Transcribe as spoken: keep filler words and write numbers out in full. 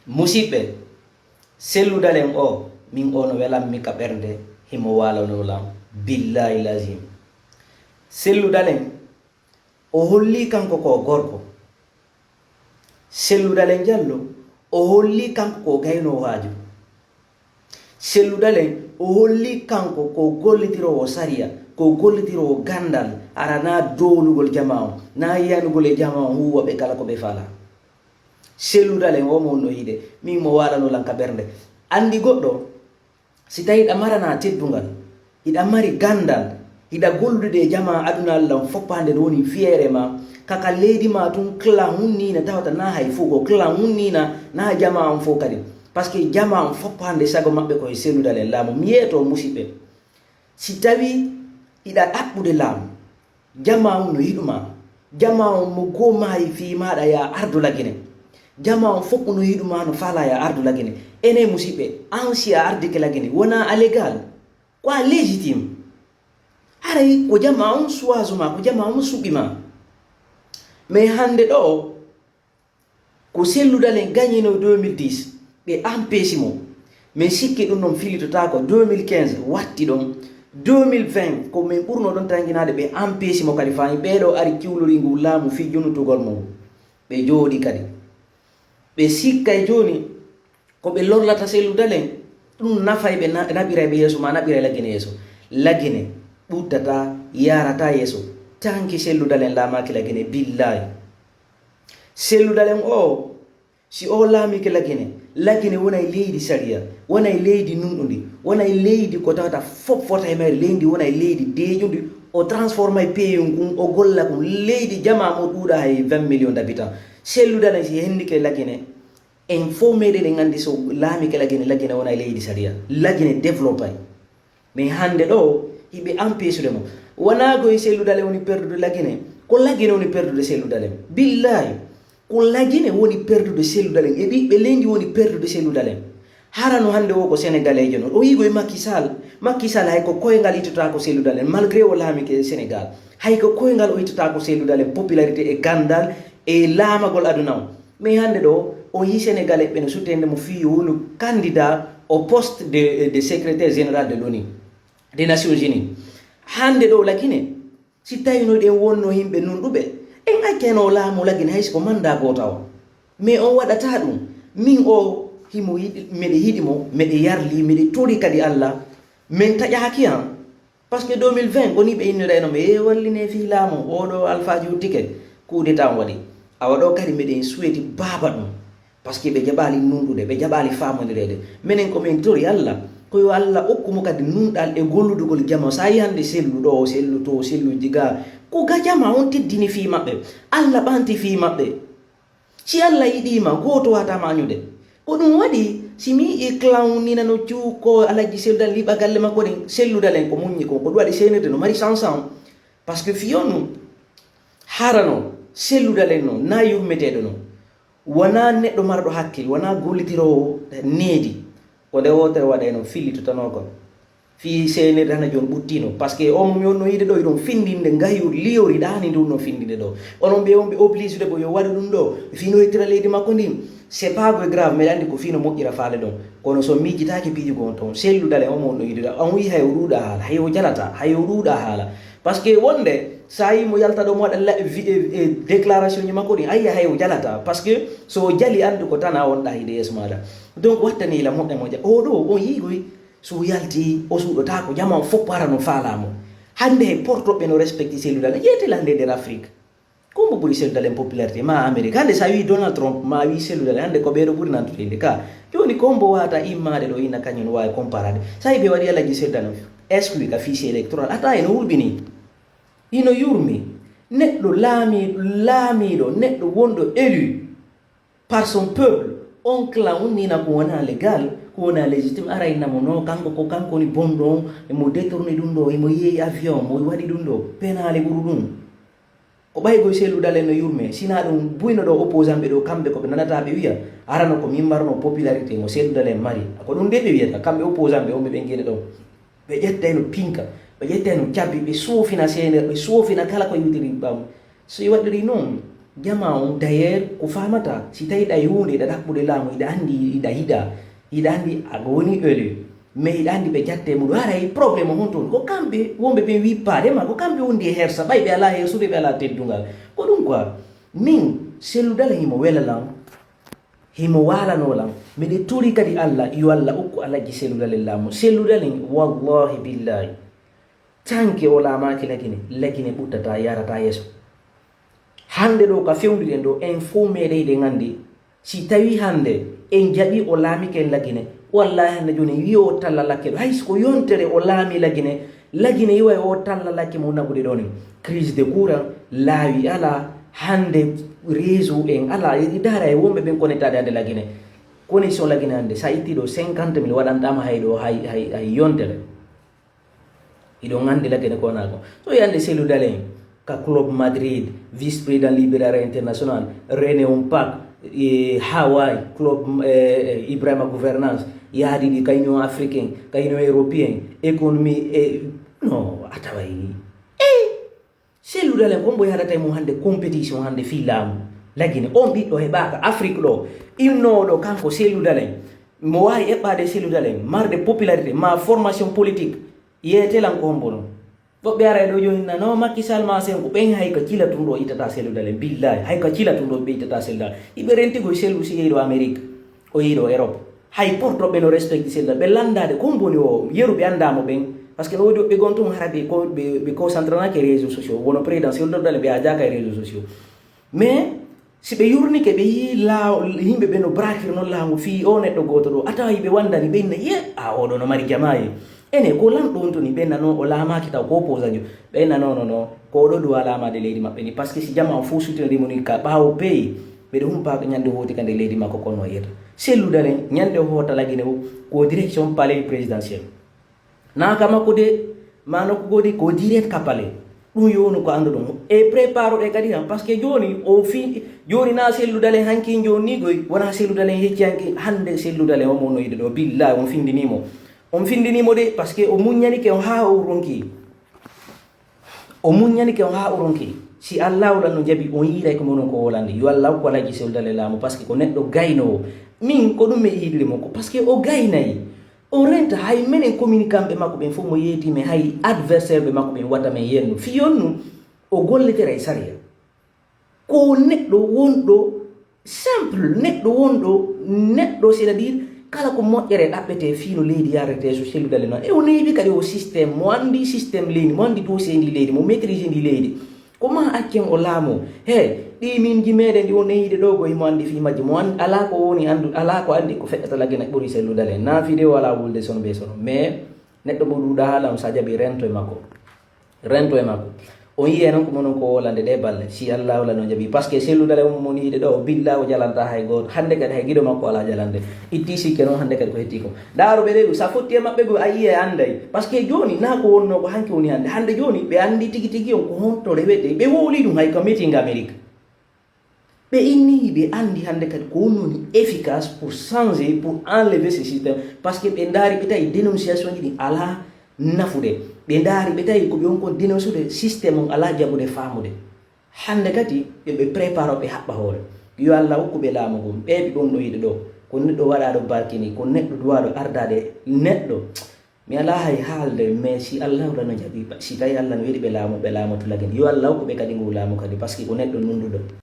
Musiɓɓe, Sellu Dalen o, min o no welammi ka ɓernde, himo waalanoo lan, billahi lazim. Sellu Dalen, o hollii kanko ko gorko. Sellu Dalen Jallo, o hollii kanko ko gaynoowaaju. Sellu Dalen, o hollii kanko ko gollitiroowo sariya, ko gollitiroowo ganndal, hara naa doolugol jamaa on, naa yanugol e jamaa on huuwa ɓe kala ko ɓe faalaa. Sellu Dalen o mo wonno yiide, min mo waalanoo lan ka ɓernde. Anndi goɗɗo, si tawii hiɗa maranaa teddungal, hiɗa mari ganndal, hiɗa gollude e jamaa aduna Alla on fof hannde no woni fiyeere maa, ka ka leydi maa tun clan hunniina tawata naa hay fof ko clan hunniina, naa jamaa on fof kadi. Parce que jamaa on fof hannde sago maɓɓe ko e Sellu Dalen laamu. Mi yeeto musiɓɓe, si tawii hiɗa ɗaɓɓude laamu, jamaa on no yiɗu maa. Jamaa on mo goo maayi fii maaɗa yaa ardu Lagine. Jamaa on fof no yiɗu maa, no faalaa yaa ardu Lagine. Enen musiɓɓe, an si a ardike Lagine, wonaa a légal. Ko a légitime. Haray ko jamaa on choisi maa, ko jamaa on suɓi maa. Mais hannde ɗoo, ko Sellu Dalen gagnino deux mille dix, ɓe empêche mo. Min sikki ɗum ɗon filitotaako. Deux mille quinze watti ɗon. Deux mille vingt ko min ɓurno ɗon tanginaade, ɓe empêche mo kadi faayi. Ɓee ɗoo ari kiwlori ngu laamu fii jonutugol mo. Ɓe jooɗi kadi. Ɓe sikkay jooni ko ɓe lorlata Sellu Dalen, ɗum nafay ɓe, na-, naɓiray ɓe yeeso, maa naɓiray Lagine yeeso. Lagine ɓuttataa, yaarataa yeeso. Tanki Sellu Dalen laamaaki Lagine, billaahi. Sellu Dalen o, si o laamike Lagine, Lagine wonay leydi sariya, wonay leydi nunɗundi, wonay leydi ko tawata fof fota e mayre, leydi wonay leydi deeƴundi, o transformay pays ngun, o golla kun, leydi jamaa mo ɗuuɗa hay vingt millions d'habitants. Sellu Dalen si hendike Lagine, en fof meɗen en anndi so laamike Lagine, Lagine wonay leydi sariya, Lagine développay. Mais hannde ɗoo, hiɓe empêchude mo. Wonaa ko e Sellu Dalen woni perdude Lagine, ko Lagine woni perdude Sellu Dalen. Billaahi, ko Lagine woni perdude Sellu Dalen, e ɓiɓɓe leydi woni perdude Sellu Dalen. Hara no hannde o ko Senegaleejo non. O yigo e Macky Sall. Macky Sall hay ko koyngal ittotaako Sellu Dalen, malgré o laamike Sénégal. Hay ko koyngal o ittotaako Sellu Dalen, popularité e ganndal e laamagol aduna on. Mais hannde ɗoo, o yii Sénégalais ɓe no suttende mo fii yo wonu candidat au poste de, de secrétaire général de l'ONU, des Nations Unies. Hannde ɗoo Lagine, si tawii no ɗen wonno yimɓe nunɗuɓe, en accayno o laamu Lagine hay si ko manda gooto o. Mais on waɗataa ɗum. Min o, himo yiɗi, miɗe yiɗi mo, miɗe yarli, miɗe tori kadi Alla. Min taƴaaki han. Parce que deux mille vingt, ko nii ɓe innirayno mo, "Ee, walline fii laamu, oo ɗoo alfaaji uddike, coup d'État on waɗi." Awa ɗoo kadi miɗen suweti baaba ɗum. Parce que ɓe jaɓaali nunɗude, ɓe jaɓaali faamondireede. Minen ko min tori Alla, ko yo Alla okku mo kadi nunɗal e golludugol jama. So a yii hannde Sellu ɗoo, Sellu too, Sellu jigaa, ko ga jama on teddini fii maɓɓe. Alla ɓanti fii maɓɓe. Si Alla yiɗii ma, gooto waawataa ma añude. Ko ɗum waɗi, si mi yi'ii clown nii nano cuuko Alhaji Sellu Dalen liɓa galle makko ɗin, Sellu Dalen ko muññi kon, ko ɗum waɗi seenirde no mari sansan. Parce que fii on ɗum, harano Sellu Dalen non, naa yurmeteeɗo non. Wonaa neɗɗo marɗo hakkil, wonaa gollitiroowo needi. Ko nde wootere waɗay non, fillitotanoo kon. Fii seenirde hana jooni ɓuttiino. Parce que o mo mi wonno yiide ɗoo, hiɗon findinde ngayur liyori ɗaani ndu wonno findinde ɗoo. Onon ɓe on ɓe obligé de bo yo waɗu ɗum ɗoo. Fii no hettira leydi makko ndin. C'est pas que grave, miɗa anndi ko fii no moƴƴira faale ɗon. Kono so miijitaaki piiji gon ton, Sellu Dalen o mo wonno yiide ɗoo, on wi'i hay o ɗuuɗa haala, hay o jalata, hay o ɗuuɗa haala. Parce que wonde, so a yii mo yalta ɗoo mo waɗa la-, vi-, e, e déclaration ji makko ɗin, a yi'a hay o jalata. Parce que so o jali, anndu ko tana wonɗa hiide yeeso maaɗa. Donc, wattani la moƴƴa moƴƴa. O ɗoo, on yiigoy, so o yalti, o suuɗotaako, jama on fof hara no faalaa mo. Hannde he portoɓe no respecti Sellu Dalen, jeetela nde nder Afrique. Ko mbo ɓuri Sellu Dalen popularité, ma Amérique. Hannde so a wii Donald Trump, ma a wii Sellu Dalen, hannde ko ɓeeɗo ɓuri nantude innde ka. Jooni ko mbo waata immaade ɗoo inna kañum no waawi comparaade. So a yii ɓe waɗi Alhaji Sellu Dalen exclu ka fichier électoral, a tawa eno hulɓinii. Ino yurmi. Neɗɗo laami-, laamiiɗo, neɗɗo wonɗo élu par son peuple, on clan on nina ko wonaa légal, ko wonaa légitime, ara inna mo non, kanko ko kanko woni bonɗo on, emo détourné ɗum ɗoo, emo yeeyi avion, mo waɗi ɗum ɗoo, penaale ɓuru ɗum. Ko ɓay koye Sellu Dalen no yurmee, sinaa ɗum buyno ɗoo opposant ɓe ɗoo, kamɓe ko ɓe nanata ɓe wiya, arano ko min marno popularité mo Sellu Dalen mari. Ko ɗum de ɓe wiyata, kamɓe opposant ɓe on ɓe ɓen gene ɗon. Ɓe ƴettayno pinka, ɓe ƴettayno cabbi, ɓe soofina seenere, ɓe soofina kala ko iwtiri ɓaawo. So ɓe waɗiri noon, Jama on, d'ailleurs, ko faamata, si tawi ɗa e huunde, iɗa ɗaɓɓude laamu, iɗa anndi, iɗa yiɗa, iɗa anndi a woni élu, mais iɗa anndi ɓe jatte mum, haray problème o honto woni? Ko kamɓe wonɓe ɓen wippaade ma, ko kamɓe wondi e hersa, ɓay ɓe alaa hersude, ɓe alaa teddungal. Ko ɗum quoi. Min, Cellou Dalein himo wela lan, himo waalanoo lan. Miɗe tori kadi Alla, yo Alla okku Alhaji Cellou Dalein laamu. Cellou Dalein, wallahi billahi, tanke o laamaaki Lagine, Lagine ɓuttataa, yarataa yeeso. Hannde ɗo ka fewnduɗen ɗo, en fow meeɗay ɗen anndi. Si tawi hannde en jaɓi o laamike en Lagine, wallahi hannde jooni en wi'i o talla lakke ɗo. Hay si ko yontere o laami Lagine, Lagine iway o talla lakke mo naɓude ɗon en. Crise de courant, laawi alaa, hannde réseau en alaa. Iɗi ndaara e wonɓe ɓen connectaade hannde Lagine. Connexion Lagine hannde, sa itti ɗo cinquante mille waɗantaama hay ɗo, hay, hay, hay yontere. Hiɗon anndi Lagine ko wonaa ko. So yande Cellou Dalein ka Club Madrid, vice-président libérateur international, René Hon Park, e Hawaï, Club, eh, Ibrahima Gouvernance, yaadi ɗi ka Union Africaine, ka Union Européenne, économie, e, no, a taway ni. Eh, Cellou Dalein, ko mbo yaadata e mum hannde compétition hannde fii laamu. Lagine, on ɓiɗɗo heɓaaka Afrique ɗo, innooɗo kanko Cellou Dalein, mo waawi eɓɓaade Cellou Dalein, marde popularité, ma formation politique, yeete lan ko hombo non. Woɓɓe ara e ɗo jooni na, no, Macky Sall ma sen ko ɓen hay ka cila tun ɗo ittata Cellou Dalein, billahi, hay ka cila tun ɗo ɓe ittata Cellou Dalein. Iɓe renti koy Cellou si yehi ɗo Amérique, o yehi ɗo Europe. Hay porto ɓe no respecte Cellou Dalein, ɓe landaade ko mboni o, yeru ɓe anndaa mo ɓen. Parce que no woodi woɓɓe gon tun hara ɓe ko, ɓe, ɓe concentranaake e réseaux sociaux, wono président Cellou Dalein ɓe a jaaka e réseaux sociaux. Mais, si ɓe yurnike, ɓe yii laaw-, yimɓe ɓe no brakiri non laamu fii o neɗɗo gooto ɗo, a tawa yiɓe wandani, ɓe inna, ye, a, oɗo no mari jama ye. Ene, ko lanɗo on toni, ɓe nano o laamaaki taw ko opposant jo. Ɓe nano, no, no, ko oɗo duwa laamaade leydi maɓɓe ni, parce que si jama on fof soutenir mo ni ka ɓaawo peyi, ɓeɗe humpa ko ñande hooti ka nde leydi makko kono o yiyata. Cellou Dalein, ñande o hoota Lagine o, ko direction palais présidentiel. Naa ka makko de, maa nokku goo de, ko direct ka palais. Ɗum yowno ko annduɗon. E prépare ɗe kadi tan, parce que jooni o fi-, jooni na Cellou Dalein hanki jooni ni goy, wona Cellou Dalein hecci hanki, hannde Cellou Dalein o mo no yiɗi ɗo, billahi on findini mo. On findini mo de, parce que o muññanike on haa o ronki. O muññanike on haa o ronki. Si Allahu lan no jaɓi, on yiiray ko monon ko wolande. Yo Allah hokku Alhaji Cellou Dalein laamu, parce que ko neɗɗo gaynoowo. Min, ko ɗum mi yiɗiri mo ko, parce que o gaynay. O renta hay menen communicant ɓe makko ɓen fof mo yeeti, mais hay adversaire ɓe makko ɓen wata men yennu. Fii on nu, o gollitira e sariya. Ko neɗɗo wonɗo simple, neɗɗo wonɗo, neɗɗo, c'est-à-dire, kala ko moƴƴere ɗaɓɓete fii no leydi yarete so Cellou Dalein non. E o neeɓi kadi o système, mo anndi système leydi, mo anndi dossier ndi leydi, mo maîtrise ndi leydi. Ko ma accen o laamoo. He, ɗi min ji meɗen ɗi o nehiɗe ɗo ko himo anndi fii majji. Mo an-, alaa ko woni anndu, alaa ko anndi ko feƴƴata Lagine ɓuri Cellou Dalein. Na fii de o alaa wulde sono be sono. Mais neɗɗo mo ɗuuɗa haala on, sa jaɓi rento e makko. Rento e makko. On yi'e non ko monon ko wolande ɗe balle. Si Allahu lan no jaɓi. Parce que Cellou Dalein on mo yiɗe ɗo, o billa o jalanta hay gooto. Hannde kadi hay giɗo makko alaa jalande. Itti sikke non hannde kadi ko hetti ko. Ndaaru ɓe ɗe ɗum, sa fotti e maɓɓe goo a yi'e annday. Parce que jooni na ko wonno ko hanki woni hannde. Hannde jooni ɓe anndi tigi tigi on ko honto rewete. Ɓe wowli ɗum hay ka meeting Amérique. Ɓe inni, ɓe anndi hannde kadi ko woni efficace pour changer, pour enlever ce système. Parce que ɓe ndaari, ɓe tawi dénonciation ji ɗi alaa nafude. Ɓe ndaari, ɓe tawi ko ɓe on kon dénoncude système on alaa jaɓude faamude. Hannde kadi ɓe, ɓe prépare, ɓe haɓɓa hoore. Yo Allah hokku ɓe laamu ngun. Ɓe ɓe ɓon ɗo yiɗi ɗo. Ko neɗɗo waɗa ɗo barkini, ko neɗɗo duwa ɗo ardaade neɗɗo. Mi alaa hay haalde, mais si Allah wala no jaɓi, si tawi Allah no weɗi ɓe laamu, ɓe laamoto Lagine. Yo Allah hokku ɓe kadi ngu laamu kadi, parce que ko neɗɗo nunduɗo.